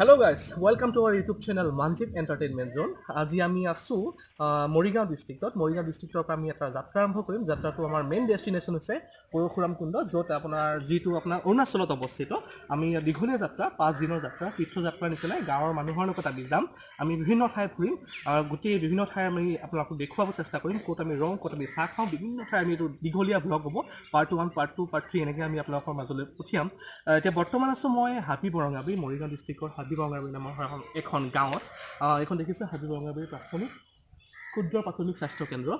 Hello guys, welcome to our YouTube channel Manjit entertainment zone. আজি আমি আছোঁ মৰিগাঁও ডিষ্ট্ৰিক্টত। মৰিগাঁও ডিষ্ট্ৰিক্টৰ পৰা আমি এটা যাত্ৰা আৰম্ভ কৰিম। যাত্ৰাটো আমাৰ মেইন ডেষ্টিনেশ্যন হৈছে পৰশুৰাম কুণ্ড, য'ত আপোনাৰ যিটো আপোনাৰ অৰুণাচলত অৱস্থিত। আমি দীঘলীয়া যাত্ৰা, 5 দিনৰ যাত্ৰা, তীৰ্থযাত্ৰাৰ নিচিনাই গাঁৱৰ মানুহৰ লগত আমি যাম। আমি বিভিন্ন ঠাই ফুৰিম আৰু গোটেই বিভিন্ন ঠাই আমি আপোনালোকক দেখুৱাব চেষ্টা কৰিম, ক'ত আমি ৰওঁ, ক'ত আমি চাহ খাওঁ, বিভিন্ন ঠাই আমি এইটো দীঘলীয়া ভ্লগ হ'ব। পাৰ্ট 1, পাৰ্ট 2, পাৰ্ট 3 এনেকৈ আমি আপোনালোকৰ মাজলৈ পঠিয়াম। এতিয়া বৰ্তমান আছোঁ মই হাবি বৰঙাবাৰী, মৰিগাঁও ডিষ্ট্ৰিক্টৰ হাবি বৰঙাবাৰী নামৰ এখন গাঁৱত। এইখন দেখিছে হাবি বৰঙাবাৰী প্ৰাথমিক ক্ষুদ্ৰ প্ৰাথমিক স্বাস্থ্য কেন্দ্ৰ।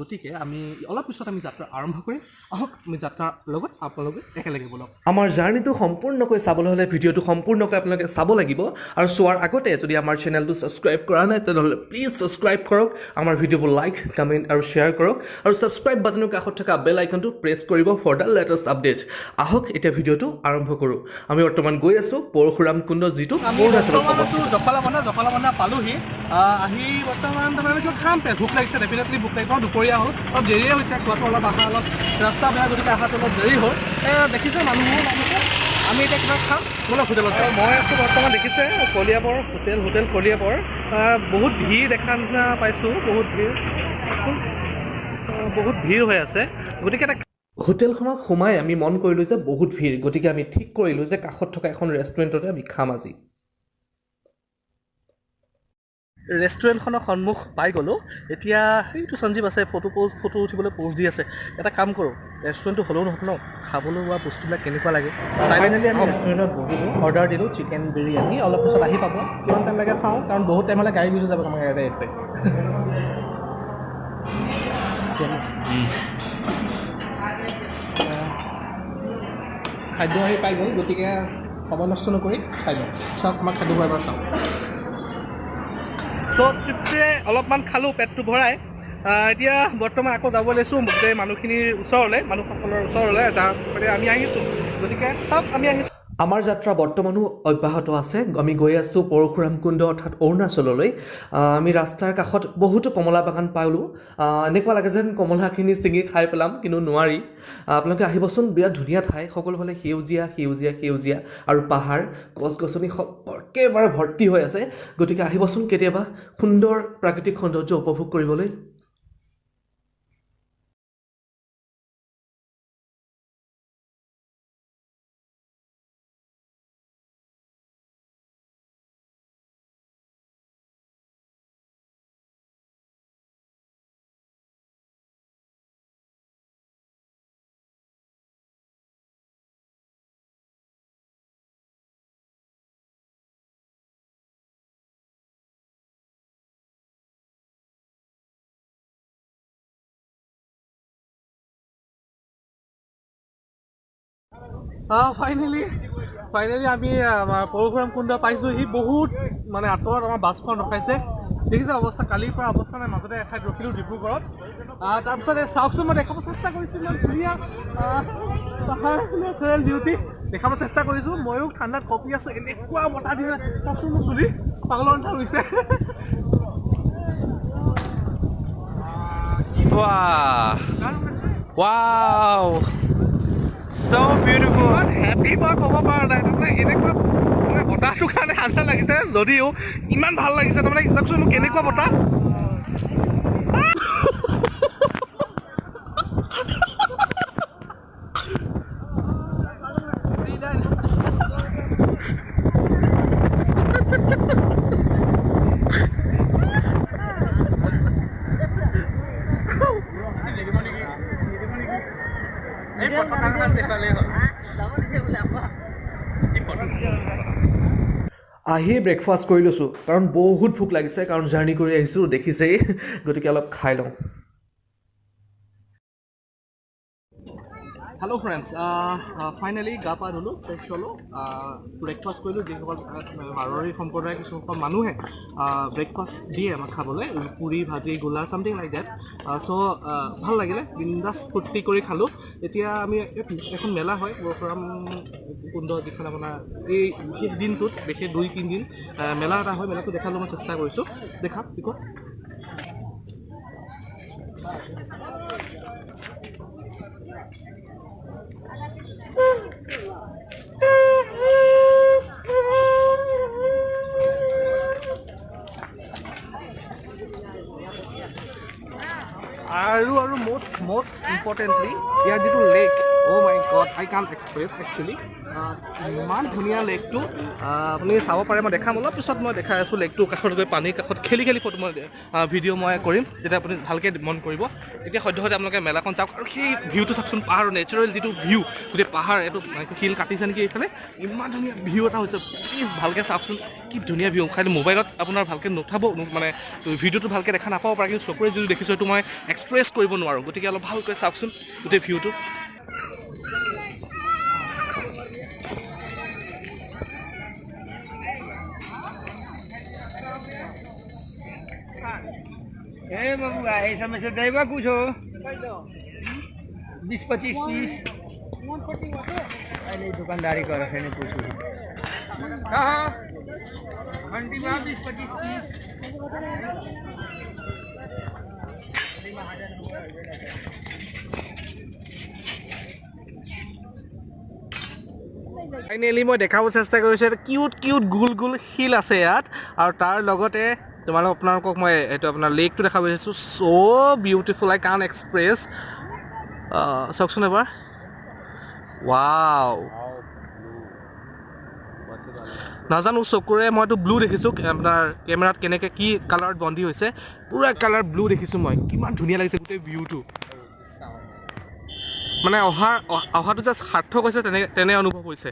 গতিকে আমি অলপ পিছত আমি যাত্ৰা আৰম্ভ কৰিম। আহক আমি যাত্ৰাৰ লগত আপোনালোকে একেলগে ব'লক। আমাৰ জাৰ্ণিটো সম্পূৰ্ণকৈ চাবলৈ হ'লে ভিডিঅ'টো সম্পূৰ্ণকৈ আপোনালোকে চাব লাগিব। আৰু চোৱাৰ আগতে যদি আমাৰ চেনেলটো ছাবস্ক্ৰাইব কৰা নাই তেনেহ'লে প্লিজ ছাবস্ক্ৰাইব কৰক, আমাৰ ভিডিঅ'বোৰ লাইক, কমেণ্ট আৰু শ্বেয়াৰ কৰক আৰু ছাবস্ক্ৰাইব বাটনৰ কাষত থকা বেল আইকনটো প্ৰেছ কৰিব ফৰ the latest update. আহক এতিয়া ভিডিঅ'টো আৰম্ভ কৰোঁ। আমি বৰ্তমান গৈ আছোঁ পৰশুৰাম কুণ্ড, যিটো অৰুণাচলত অৱস্থিত। জখলাবন্ধা পালোহি। আহি বৰ্তমান তাৰমানে কিবা খাম, ভোক লাগিছে, ডেফিনেটলি ভোক লাগিব। দুপৰীয়া হ'ল, অলপ দেৰিয়ে হৈছে খোৱাটো, অলপ আহা অলপ ৰাস্তা বেয়া, গতিকে অহাটো অলপ দেৰি হ'ল। দেখিছে মানুহো মানুহে, আমি এতিয়া কিবা খাম, ব'লক হোটেলত। মই আছোঁ বৰ্তমান দেখিছে কলিয়াবৰ হোটেল, হোটেল কলিয়াবৰ। বহুত ভিৰ দেখা নিচিনা পাইছোঁ, বহুত ভিৰ, বহুত ভিৰ হৈ আছে। গতিকে এটা হোটেলখনত সোমাই আমি মন কৰিলোঁ যে বহুত ভিৰ, গতিকে আমি ঠিক কৰিলোঁ যে কাষত থকা এখন ৰেষ্টুৰেণ্টতে আমি খাম আজি। ৰেষ্টুৰেণ্টখনৰ সন্মুখ পাই গ'লোঁ। এতিয়া সেইটো সঞ্জীৱ আছে, ফটো প'জ, ফটো উঠিবলৈ প'জ দি আছে। এটা কাম কৰোঁ, ৰেষ্টুৰেণ্টটো হ'লেও নহ'ব ন, খাবলৈ হোৱা বস্তুবিলাক কেনেকুৱা লাগে। ফাইনেলি আমি ৰেষ্টুৰেণ্টত বহিলোঁ, অৰ্ডাৰ দিলোঁ চিকেন বিৰিয়ানী। অলপ পিছত আহি পাব, কিমান টাইম লাগে চাওঁ, কাৰণ বহুত টাইম হ'লে গাড়ী গুচি যাব আমাৰ ইয়াতে। খাদ্য আহি পাই গ'ল, গতিকে সময় নষ্ট নকৰি খাই লওঁ। চাওক আমাৰ খাদ্যবোৰ এবাৰ চাওঁ। চ' তৃপ্তিৰে অলপমান খালোঁ পেটটো ভৰাই। এতিয়া বৰ্তমান আকৌ যাব লৈছোঁ গোটেই মানুহখিনিৰ ওচৰলৈ, মানুহসকলৰ ওচৰলৈ যাতে আমি আহিছোঁ। গতিকে চাওক আমি আহিছোঁ। আমাৰ যাত্ৰা বৰ্তমানো অব্যাহত আছে। আমি গৈ আছোঁ পৰশুৰাম কুণ্ড অৰ্থাৎ অৰুণাচললৈ। আমি ৰাস্তাৰ কাষত বহুতো কমলা বাগান পালোঁ। এনেকুৱা লাগে যেন কমলাখিনি ছিঙি খাই পেলাম, কিন্তু নোৱাৰি। আপোনালোকে আহিবচোন, বিৰাট ধুনীয়া ঠাই, সকলোফালে সেউজীয়া সেউজীয়া সেউজীয়া আৰু পাহাৰ, গছ গছনি একেবাৰে ভৰ্তি হৈ আছে। গতিকে আহিবচোন কেতিয়াবা সুন্দৰ প্ৰাকৃতিক সৌন্দৰ্য উপভোগ কৰিবলৈ। ফাইনেলি আমি পৰশুৰাম কুণ্ড পাইছোঁহি। বহুত মানে আঁতৰত আমাৰ বাছখন ৰখাইছে। দেখিছে অৱস্থা, কালিৰ পৰা অৱস্থা নাই, মাজতে এঠাইত ৰখিলোঁ ডিব্ৰুগড়ত। তাৰপিছত এই চাওকচোন, মই দেখাব চেষ্টা কৰিছোঁ ইমান ধুনীয়া পাহাৰ, নেচাৰেল বিউটি দেখাব চেষ্টা কৰিছোঁ। ময়ো ঠাণ্ডাত কঁপি আছোঁ, এনেকুৱা বতাহ দিছে। চাওকচোন মোৰ চুলি পাগলৰ নিচিনা হৈছে। Wow, so beautiful, happy মই ক'ব পৰা নাই। তাৰমানে এনেকুৱা মানে বতাহটোৰ কাৰণে ঠাণ্ডা লাগিছে যদিও ইমান ভাল লাগিছে। তাৰমানে চাওকচোন মোক কেনেকুৱা বতাহ। আহি ব্ৰেকফাষ্ট কৰি লৈছোঁ, কাৰণ বহুত ভোক লাগিছে, কাৰণ জাৰ্ণি কৰি আহিছোঁ দেখিছেই, গতিকে অলপ খাই লওঁ। হেল্ল' ফ্ৰেণ্ডছ, ফাইনেলি গা পা ধুলোঁ, ফ্ৰেছ হ'লোঁ, ব্ৰেকফাষ্ট কৰিলোঁ। যিসকল মাৰোৱাৰী সম্প্ৰদায়ৰ কিছুসকল মানুহে ব্ৰেকফাষ্ট দিয়ে আমাক খাবলৈ, পুৰি ভাজি গোলা চামথিং লাইক that. চ' ভাল লাগিলে, বিন্দাছ ফূৰ্তি কৰি খালোঁ। এতিয়া আমি এখন মেলা হয় পৰশুৰাম কুণ্ড, যিখন আপোনাৰ এই বিশেষ দিনটোত, বিশেষ 2-3 দিন মেলা এটা হয়। মেলাটো দেখাবলৈ মই চেষ্টা কৰিছোঁ, দেখাম কি কয়। আৰু আৰু মষ্ট মষ্ট ইম্পৰ্টেণ্টলি ইয়াৰ যিটো lake, oh my god, I can't express actually. ইমান ধুনীয়া লেকটো আপুনি চাব পাৰে। মই দেখাম অলপ পিছত, মই দেখাই আছোঁ লেকটোৰ কাষত গৈ পানীৰ কাষত খেলি খেলি ফটো মই ভিডিঅ' মই কৰিম, তেতিয়া আপুনি ভালকৈ মন কৰিব। এতিয়া সদ্যহতে আপোনালোকে মেলাখন চাওক আৰু সেই ভিউটো চাওকচোন, পাহাৰৰ নেচাৰেল যিটো ভিউ, গোটেই পাহাৰ, এইটো শিল কাটিছে নেকি এইফালে, ইমান ধুনীয়া ভিউ এটা হৈছে। প্লিজ ভালকৈ চাওকচোন কি ধুনীয়া ভিউ। খালি মোবাইলত আপোনাৰ ভালকৈ নুঠাব, মানে ভিডিঅ'টো ভালকৈ দেখা নাপাব পাৰে, কিন্তু চকুৰে যিটো দেখিছোঁ সেইটো মই এক্সপ্ৰেছ কৰিব নোৱাৰোঁ। গতিকে অলপ ভালকৈ চাওকচোন গোটেই ভিউটো। ए बाबू ऐसा में से देवा कुछ हो 20-25 पीस। अरे दुकानदारी कर रखे ने पूछो कहाँ घंटी में 20-25 पीस। ফাইনেলি মই দেখাব চেষ্টা কৰিছোঁ এটা কিউট কিউট গোল গোল শিল আছে ইয়াত, আৰু তাৰ লগতে তোমালোক আপোনালোকক মই এইটো আপোনাৰ লেকটো দেখাব বিচাৰিছোঁ। So' beautiful, I can't express. চাওকচোন এবাৰ, ৱাও। নাজানো চকুৰে মইতো ব্লু দেখিছোঁ, আপোনাৰ কেমেৰাত কেনেকৈ কি কালাৰত বন্দী হৈছে, পূৰা কালাৰ ব্লু দেখিছোঁ মই। কিমান ধুনীয়া লাগিছে গোটেই ভিউটো, মানে অহাটো জাষ্ট সাৰ্থক হৈছে, তেনে তেনে অনুভৱ হৈছে।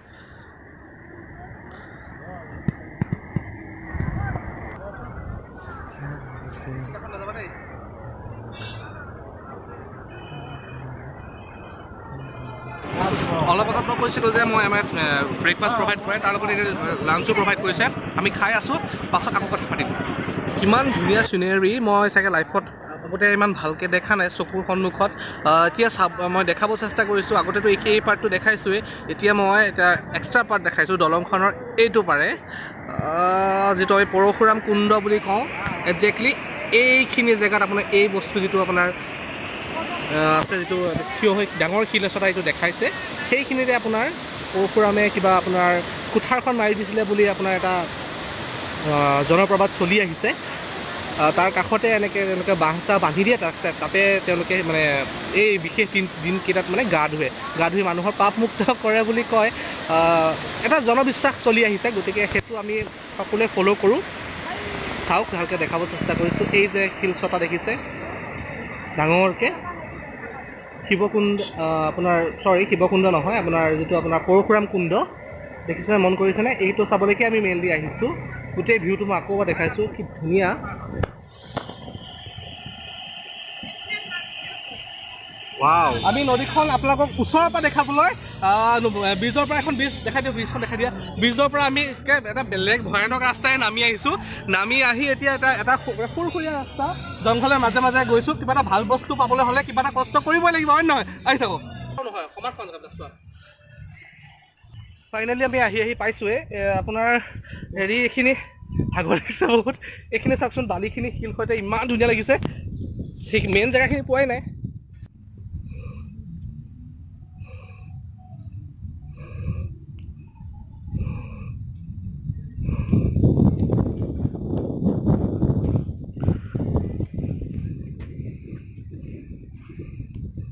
অলপ আগত মই কৈছিলোঁ যে মই আমাৰ ব্ৰেকফাষ্ট প্ৰভাইড কৰে, তাৰ লগত এতিয়া লাঞ্চো প্ৰভাইড কৰিছে। আমি খাই আছোঁ, পাছত আকৌ কথা পাতিম। কিমান ধুনীয়া চিনেৰী, মই চাগে লাইফত আগতে ইমান ভালকৈ দেখা নাই চকুৰ সন্মুখত। এতিয়া চাব মই দেখাব চেষ্টা কৰিছোঁ, আগতেতো এই পাৰ্টটো দেখাইছোঁৱেই, এতিয়া মই এটা এক্সট্ৰা পাৰ্ট দেখাইছোঁ দলংখনৰ এইটো পাৰে, যিটো আমি পৰশুৰাম কুণ্ড বুলি কওঁ। একজেক্টলি এইখিনি জেগাত আপোনাৰ এই বস্তু যিটো আপোনাৰ আছে, যিটো থিয় হৈ ডাঙৰ শিল এটা এইটো দেখাইছে, সেইখিনিতে আপোনাৰ পৰশুৰামে কিবা আপোনাৰ কুঠাৰখন মাৰি দিছিলে বুলি আপোনাৰ এটা জনপ্ৰবাদ চলি আহিছে। তাৰ কাষতে এনেকৈ তেওঁলোকে বাঁহ চাহ বান্ধি দিয়ে, তাতে তেওঁলোকে মানে এই বিশেষ দিনকেইটাত মানে গা ধুৱে, গা ধুই মানুহৰ পাপমুক্ত কৰে বুলি কয়, এটা জনবিশ্বাস চলি আহিছে। গতিকে সেইটো আমি সকলোৱে ফ'ল' কৰোঁ। চাওক ভালকৈ দেখাব চেষ্টা কৰিছোঁ। এই যে শিলচটা দেখিছে ডাঙৰকৈ, শিৱকুণ্ড, আপোনাৰ চৰি শিৱকুণ্ড নহয়, আপোনাৰ যিটো আপোনাৰ পৰশুৰাম কুণ্ড দেখিছেনে, মন কৰিছেনে? এইটো চাবলৈকে আমি মেইনলি আহিছোঁ। গোটেই ভিউটো মই আকৌ এবাৰ দেখাইছোঁ, কি ধুনীয়া। ৱাও, আমি নদীখন আপোনালোকক ওচৰৰ পৰা দেখাবলৈ ব্ৰিজৰ পৰা এখন ব্ৰিজ দেখাই দিওঁ, ব্ৰিজখন দেখাই দিয়া। ব্ৰিজৰ পৰা আমি এটা বেলেগ ভয়ানক ৰাস্তাৰে নামি আহিছোঁ। নামি আহি এতিয়া এটা এটা সুৰসুৰীয়া ৰাস্তা, জংঘলৰ মাজে মাজে গৈছোঁ। কিবা এটা ভাল বস্তু পাবলৈ হ'লে কিবা এটা কষ্ট কৰিবই লাগিব, হয় নহয়? আহি থাকোঁ নহয় সমান চোৱা। ফাইনেলি আমি আহি আহি পাইছোঁৱে। আপোনাৰ হেৰি এইখিনি ভাগৰ লাগিছে বহুত। এইখিনি চাওকচোন, বালিখিনি শিল সৈতে ইমান ধুনীয়া লাগিছে। সেই মেইন জেগাখিনি পোৱাই নাই।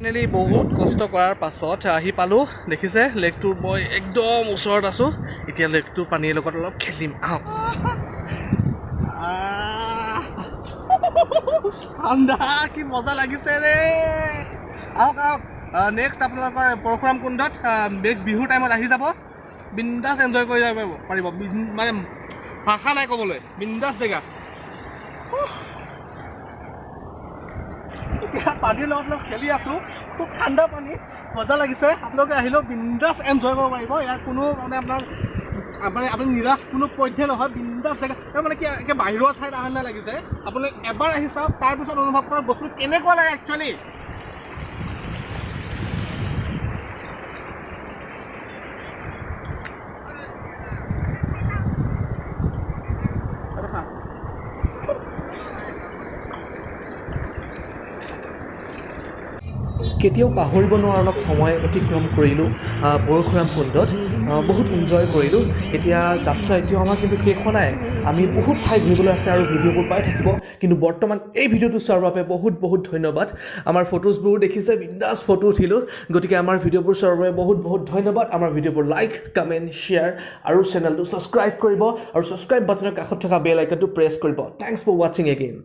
ফাইনেলি বহুত কষ্ট কৰাৰ পাছত আহি পালোঁ। দেখিছে লেকটোৰ মই একদম ওচৰত আছোঁ। এতিয়া লেকটোৰ পানীৰ লগত অলপ খেলিম। আহক, ঠাণ্ডা, কি মজা লাগিছে ৰে। আহক আহক, নেক্সট আপোনালোকৰ পৰশুৰাম কুণ্ডত নেক্সট বিহুৰ টাইমত আহি যাব, বিন্দাছ এনজয় কৰি যাব পাৰিব। মানে ভাষা নাই ক'বলৈ, বিন্দাছ জেগা। এতিয়া পানীৰ লগত অলপ খেলি আছোঁ, খুব ঠাণ্ডা পানী, মজা লাগিছে। আপোনালোকে আহিলেও বিন্দাছ এনজয় কৰিব পাৰিব। ইয়াৰ কোনো মানে আপোনাৰ মানে আপুনি নিৰাশ কোনো পধ্যে নহয়, বিন্দাছ জেগা। মানে কি একে বাহিৰৰ ঠাইত অহা নিচিনা লাগিছে। আপুনি এবাৰ আহি চাওক, তাৰপিছত অনুভৱ কৰক বস্তু কেনেকুৱা লাগে একচুৱেলি। কেতিয়াও পাহৰিব নোৱাৰা অলপ সময় অতিক্ৰম কৰিলোঁ পৰশুৰাম কুণ্ডত। বহুত এনজয় কৰিলোঁ। এতিয়া যাত্ৰা এতিয়াও আমাৰ কিন্তু শেষ হোৱা নাই, আমি বহুত ঠাই ঘূৰিবলৈ আছে আৰু ভিডিঅ'বোৰ পাই থাকিব। কিন্তু বৰ্তমান এই ভিডিঅ'টো চোৱাৰ বাবে বহুত বহুত ধন্যবাদ। আমাৰ ফটোজবোৰ দেখিছে, বিন্দাছ ফটো উঠিলোঁ। গতিকে আমাৰ ভিডিঅ'বোৰ চোৱাৰ বাবে বহুত বহুত ধন্যবাদ। আমাৰ ভিডিঅ'বোৰ লাইক, কমেণ্ট, শ্বেয়াৰ আৰু চেনেলটো ছাবস্ক্ৰাইব কৰিব আৰু ছাবস্ক্ৰাইব বাটনৰ কাষত থকা বেল আইকনটো প্ৰেছ কৰিব। Thanks for watching again.